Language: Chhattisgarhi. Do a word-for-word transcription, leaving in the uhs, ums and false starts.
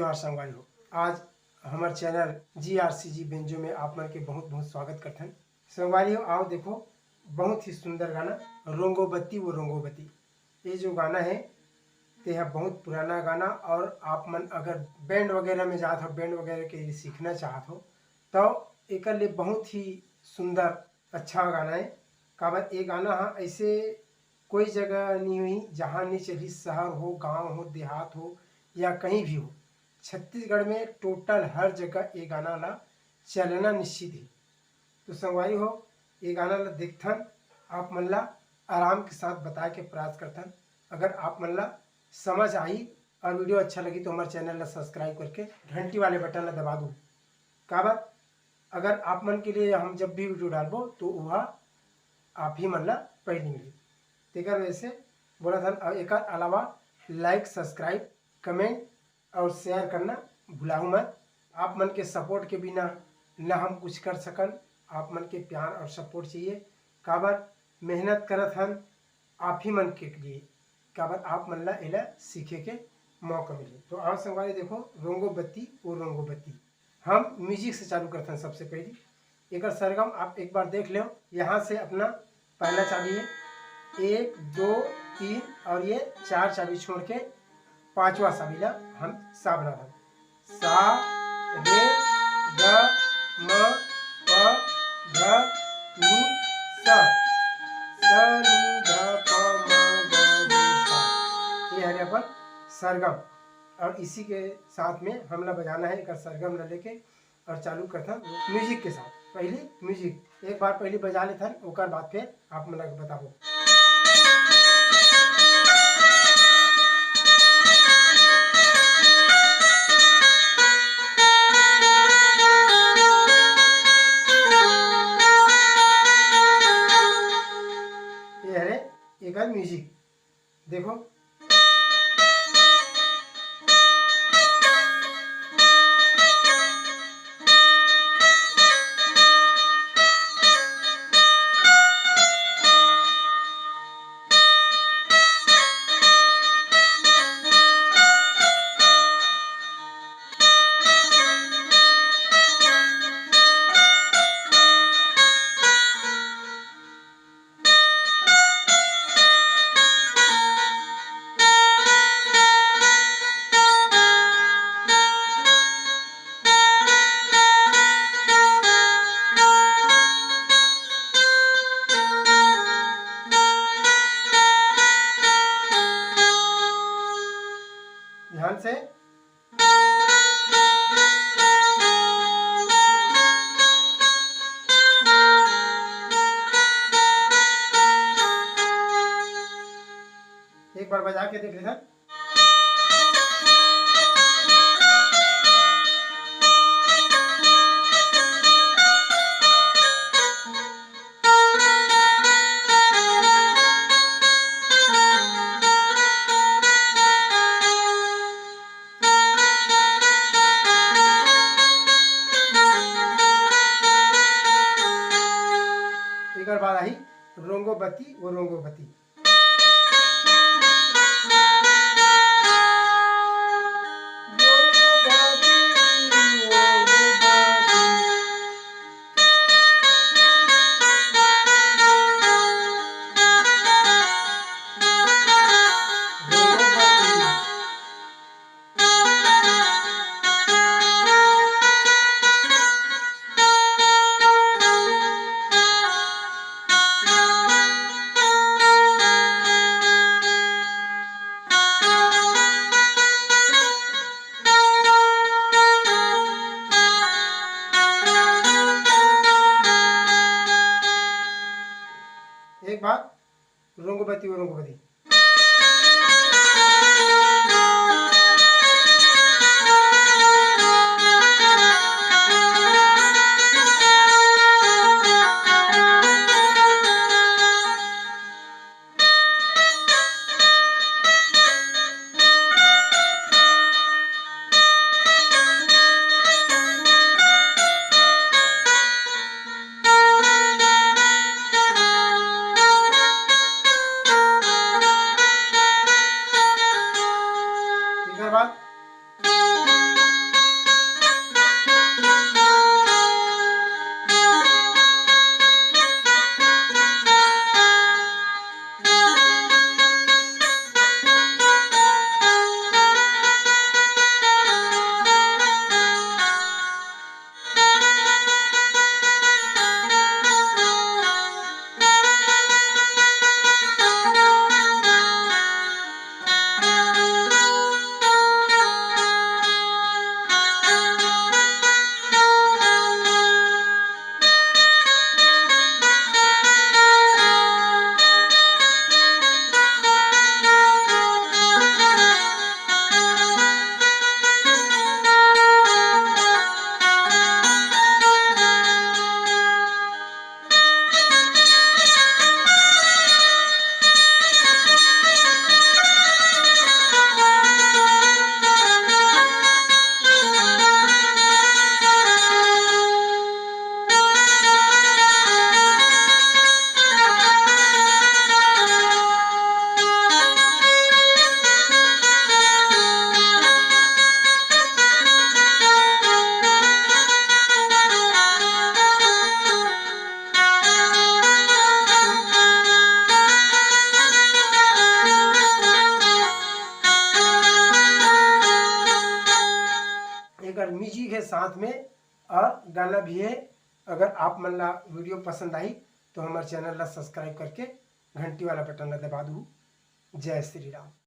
नमस्कार संगवारी हो, आज हमर चैनल जी आर सी जी बेंजो में आप मन के बहुत बहुत स्वागत करथन। संगवारी हो, आओ देखो बहुत ही सुंदर गाना रोंगोबत्ती वो रोंगोबत्ती। ये जो गाना है, ते ह बहुत पुराना गाना, और आप मन अगर बैंड वगैरह में जात हो, बैंड वगैरह के लिए सीखना चाहत हो, तो एकर लिए बहुत ही सुंदर अच्छा गाना है। काबर ये गाना ह ऐसे कोई जगह नहीं हुई जहाँ नहीं चली, शहर हो, गांव हो, देहात हो या कहीं भी हो, छत्तीसगढ़ में टोटल हर जगह ये गाना ला चलना निश्चित है। तो संगवारी हो, ये गाना ला देखथन, आप मन ला आराम के साथ बताए के प्रयास करथन। अगर आप मन ला समझ आई और वीडियो अच्छा लगी तो हमारे चैनल ला सब्सक्राइब करके घंटी वाले बटन ला दबा दो। काबर अगर आप मन के लिए हम जब भी वीडियो डालबो तो वह आप ही मन ला पहली मिली। तेकर वजह से बोलत हन, और एकर अलावा लाइक, सब्सक्राइब, कमेंट और शेयर करना भुलाहू मत। आप मन के सपोर्ट के बिना न हम कुछ कर सकन। आप मन के प्यार और सपोर्ट चाहिए। काबर मेहनत करत हन आप ही मन के लिए, काबर आप मन ला एला सीखे के मौका मिले। तो आओ संगवारी देखो रोंगोबत्ती ओ रोंगोबत्ती। हम म्यूजिक से चालू करथन। सबसे पहली एकर सरगम आप एक बार देख लो। यहाँ से अपना पहला चाबी है, एक, दो, तीन और ये चार चाबी छोड़ के पांचवा चाबी ला हम सा बनाथन। सा, रे, ग, म, प, ध, नी, सा। सा, नी, ध, प, म, ग, रे, सा। ये हरे अपन सरगम। और इसी के साथ में हमला बजाना है एकर सरगम ला लेके, और चालू करथन म्यूजिक के साथ। पहली म्यूजिक एक बार पहली बजा लेथन, ओकर बाद फिर आप मन ला बताबो। ये हरे एकर म्यूजिक। देखो, ध्यान से। एक बार बजा के देख लेथन। एकर बाद आही रोंगोबती वो रोंगोबती। एक बार रोंगोबती वो रोंगोबती। कर म्यूजिक है साथ में और गाना भी है। अगर आप मन ला वीडियो पसंद आई तो हमारे चैनल ला सब्सक्राइब करके घंटी वाला बटन ला दबा दू। जय श्री राम।